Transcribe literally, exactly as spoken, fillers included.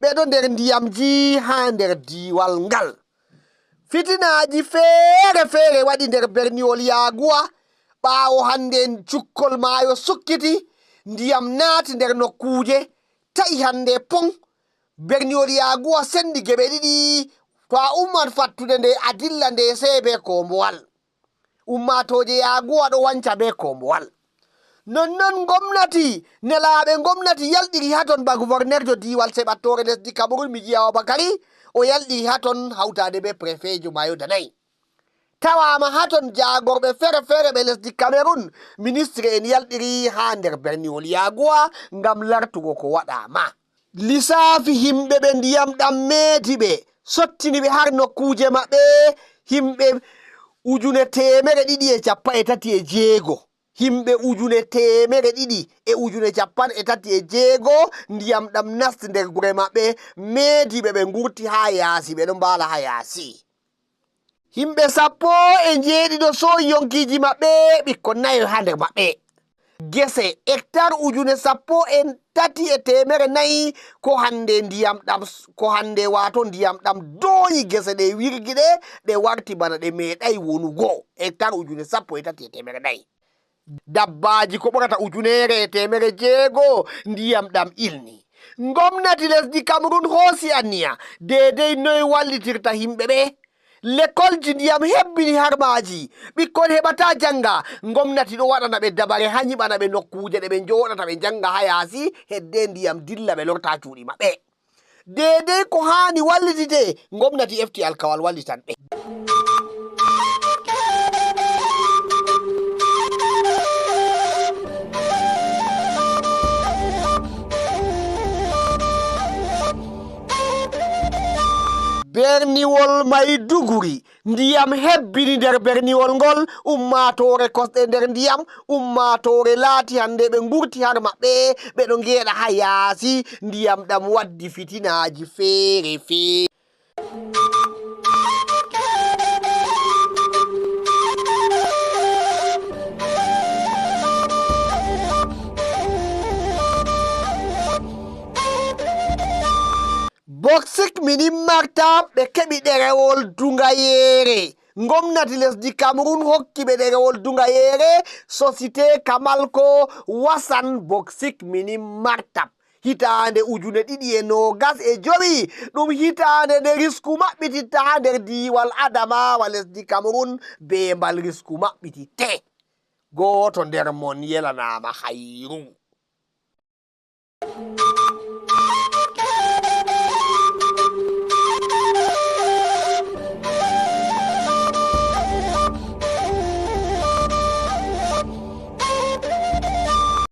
ɓe ɗo nder ndiyamji haa nder diiwal ngal. Fitinaaji feere feere waɗi nder berniwol Yaaguwa, ɓaawo hannde cukkol maayo sukkiti, ndiyam naati nder nokkuuje, ta'i hannde pon. Berniwol Yaaguwa senndi geɓe ɗiɗi, to a umman fattude nde, a dilla nde sey bee koombowal. Ummaatooje Yaaguwa ɗo wanca bee koombowal. Nonnon ngomnati, nelaaɓe ngomnati yalɗiri haa ton, ba gufornerjo diiwal seɓattoore lesdi Kamerun, Mijiyawa Bakari, o yalɗiri haa ton hawtaade bee prefeejo Mayo Danay. Tawaama haa ton jaagorɓe feere feere ɓe lesdi Kamerun, ministire'en yalɗiri haa nder berniwol Yaaguwa ngam lartugo ko waɗaama. Lisaafi yimɓe ɓe ndiyam ɗam meedi ɓe, sottini ɓe har nokkuuje maɓɓe, yimɓe ujune teemere ɗiɗi e cappanɗe tati e jeego. Yimɓe ujune teemere ɗiɗi e ujune cappanɗe tati e jeego ndiyam ɗam nasti nder gure maɓɓe, meedi ɓe, ɓe ngurti haa yaasi, ɓe ɗo mbaala haa yaasi. Yimɓe sappo e njeeɗiɗo sooyi yonkiiji maɓɓe, ɓikkon nayo haa nder maɓɓe. Gese hektar ujune sappo e tati e teemere nayi, ko hannde ndiyam ɗam, ko hannde, waato ndiyam ɗam doonyi gese ɗe, wirgi ɗe, ɗe warti bana ɗe meeɗaay wonugo. Hektar ujune sappo e tati e teemere nayi. Dabbaaji ko ɓurata ujuneere e teemere jeego ndiyam ɗam ilni. Ngomnati lesdi Kamerun hoosi anniya deedey noy wallitirta yimɓe ɓe. Lekolji ndiyam hebbini har maaji. Ɓikkon heɓataa jannga. Ngomnati ɗo waɗana ɓe dabare haa nyiɓana ɓe nokkuuje ɗe ɓe njooɗata ɓe njannga haa yaasi, hedde ndiyam dilla ɓe lorta cuuɗi maɓɓe. Deedey ko haani wallitite, ngomnati efti alkawal wallitan ɓe. Berniwol Maiduguri, ndiyam hebbini nder berniwol ngol, ummaatoore kosɗe nder ndiyam, ummaatoore laati hannde ɓe ngurti har maɓɓe, ɓe ɗo ngeeɗa haa yaasi, ndiyam ɗam waddi fitinaaji feere feere. Boksik Minim Martab ɓe keɓi ɗerewol duŋayeere. Ngomnati lesdi Kamerun hokki ɓe ɗerewol duŋayeere, Sosiyete Kamalko Wasan Boksik Minim Martab. Hitaande ujune ɗiɗi e noogas e jowi, ɗum hitaande nde risku maɓɓititta haa nder diiwal Adamawa lesdi Kamerun, bee mbal risku maɓɓititte. Gooto nder mon yelanaama hayru.